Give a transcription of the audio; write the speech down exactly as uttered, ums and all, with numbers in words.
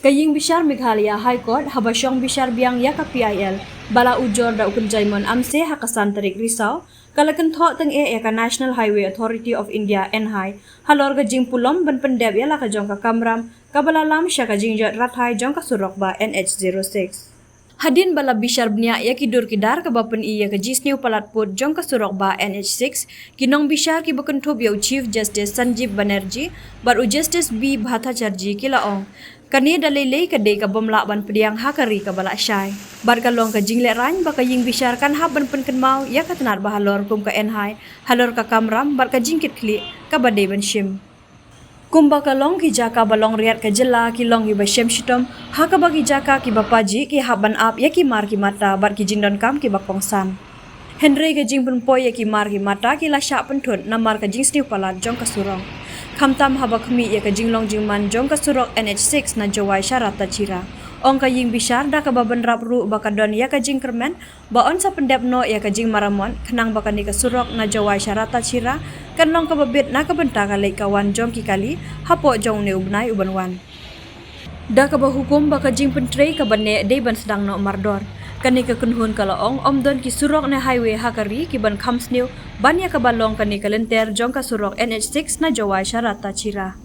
Ka Ïing Bishar Meghalaya High Court haba shong bishar biang ïa ka P I L ba la ujor da u Kynjai Mon Amse ha ka san tarik Risaw, ka la kynthoh tyngeh ïa ka National Highway Authority of India, N H I, halor ka jingpulom ban pyndep ïa la ka jong ka kamram kaba la lam sha ka jingjot rathai jong ka surok ba N H zero six. Hadien ba la bishar bniah ïa ki dur ki dar kaba pyni ïa ka jingsniew palat pud jong ka surok ba N H six, ki nongbishar kiba kynthup ïa u Chief Justice Sanjeev Banerjee bad u Justice B Bhattacharjee ki la ong, kane da lei lei ka dei ka bym lah ban pdiang ha ka ri kaba la shai. Bad ka long ka jinglehrain ba ka Ïing Bishar kan hap ban pynkynmaw ïa ka tnat ba halor kum ka N H I halor ka kamram bad ka jingkitkhlieh kaba dei ban shim. Kumba ka long, ki jaka ba long riat ka jylla ki long kiba shem shitom, ha kaba ki jaka kiba pajih ki hap ban ap ïa ki mar ki mata bad ki jingdonkam kiba kongsan. Hynrei ka jingpynpoi ïa ki mar ki mata ki la shah pynthut namar ka jingsniew palat jong ka surok. Khamtam haba khmih ïa ka jinglong jingman jong ka surok N H six na Jowai sha Rattachira, ong ka Ïing Bishar da kaba bynrap ruh ba ka don ïa ka jingkyrmen ba yn sa pyndep noh ïa ka jingmaramot, khnang ba kane ka surok na Jowai sha Rattachira kan long kaba bit na ka bynta ka leit ka wan jong ki kali hapoh jong une u bnai u ban wan. Da kaba hukum ba ka jingpyntrei kaba neh dei ban sdang noh mardor, kane ka kynhun ka la ong ym don ki surok ne highway ha ka ri ki ban kham sniew ban ïa kaba long kane ka lynter jong ka surok N H six na Jowai sha Rattachira.